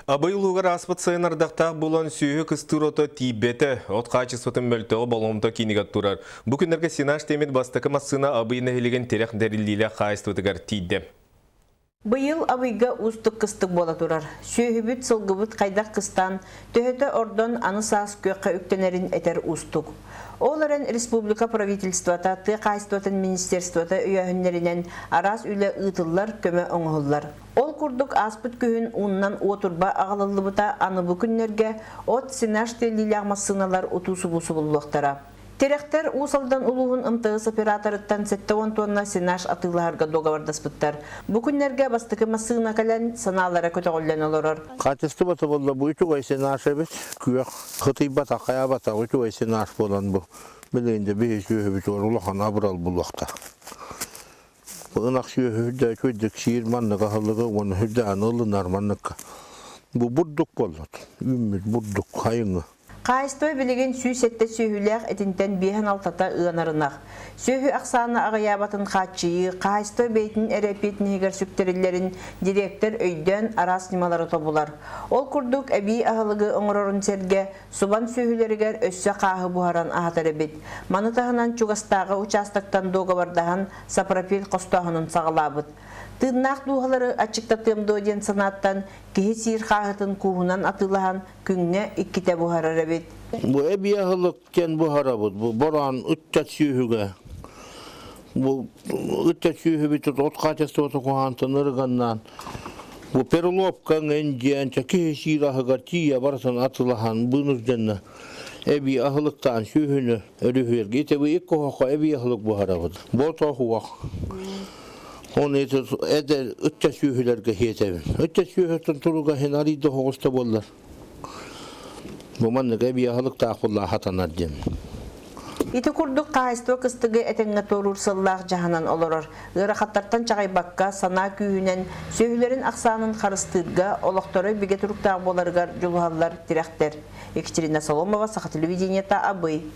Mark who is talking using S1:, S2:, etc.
S1: Абый улуугар ааспыт сайын ардахтаах буолан сүөһү кыстыыр ото тиийбэтэ, от хаачыстыбатын мөлтөҕө болҕомто киинигэр турар. Бу күннэргэ сенаж тиэмит бастакы массыына Абый нэһилиэгин тирэх тэриллиилээх хаһаайыстыбатыгар тиийдэ.
S2: Быйыл Абыйга уустук кыстык буола турар. Сүөһүбүт, сылгыбыт хайдах кыстаан, төһөтө ордон аны саас күөххэ үктэнэрин этэр уустук. Ол эрэн республика правительствота, тыа хаһаайыстыбатын министерствота өйөөһүннэринэн араас үлэ ыытыллар, көмө оҥоһуллар. Ол курдук ааспыт күһүн ууннан уотурба аҕалыллыбыта, аны бу күннэргэ от, сенаж тиэллиилээх массыыналар утуу-субуу субуллуохтара. Тирэхтэр Уус Алдан улууһун МТС операторыттан 70 тонна сенаж атыылаһарга дуогабардаспыттар. Бу күннэргэ бастакы массыына кэлэн, санаалара көтөҕүллэн олорор.
S3: Хаачыстыбата буолла бу үчүгэй сенаж эбит. Күөх хытыйбатах, хайаабатах үчүгэй сенаж буолан бу билигин де биһи сүөһүбүтүгэр улахан абырал булуохтаах. Ынах сүөһү үрдэ үчүгэйдик сиир маннык аһылыгы уонна үрдээн ылынар манныкка. Бу бурдук буоллат. Үүммүт бурдук хайыҥы.
S2: Хаһаайыстыба билигин 107 сүөһүлээх итинтэн биэһин алтата ыанар ынах. Сүөһү ахсаана аҕыйаабатын хааччыйыы, хаһаайыстыба бэйэтин эрэ эппиэтинэһигэр сүктэриллэрин директор өйдөөн араас ньымалары тобулар. Ол курдук эбии аһылыгы оҥорорун сэргэ субан сүөһүлэригэр өссө хааһы буһаран аһатар эбит. Маны таһынан чугастааҕы участоктан дуогабардаһан сапропель хостооһунун саҕалаабыт. Тыыннаах дууһалары аччыктатыам дуо диэн санааттан киһи сиир хааһытын кууһунан атыылаһан күҥҥэ иккитэ буһарар эбит.
S3: Бу эбии аһылык диэн буһарабыт. Бу бороон ыччат сүөһүгэ. Бу ыччат сүөһүбүт от хаачыстыбата куһаантан ырыганнаан бу перловка диэн киһи сиир аһыгар тиийэ барытын атылаһан быынус дьэннэ эбии аһылыктаан сүөһүнү өрүһүөргэ итебы икки оһоххо эбии аһылык буһарабыт. Бото хуах. Оны эдэр ыччат сүөһүлэргэ хиэтэбин. Ыччат сүөһүттэн туруга хин арыйда оһоҕуста буоллар. Бу маннык эбии аһылыктаах буолла хатанар диэн.
S2: Ити курдук хаһаайыстыба кыстыгы этэҥҥэ туоруур сыллаах дьаһанан олорор. Ыарахаттартан чаҕыйбакка, санаа күүһүнэн сүөһүлэрин ахсаанын харыстыырга, олохторо бигэ туруктаах буоларыгар дьулуһаллар тирэхтэр. Екатерина Соломова, Саха телевидениета, Абый.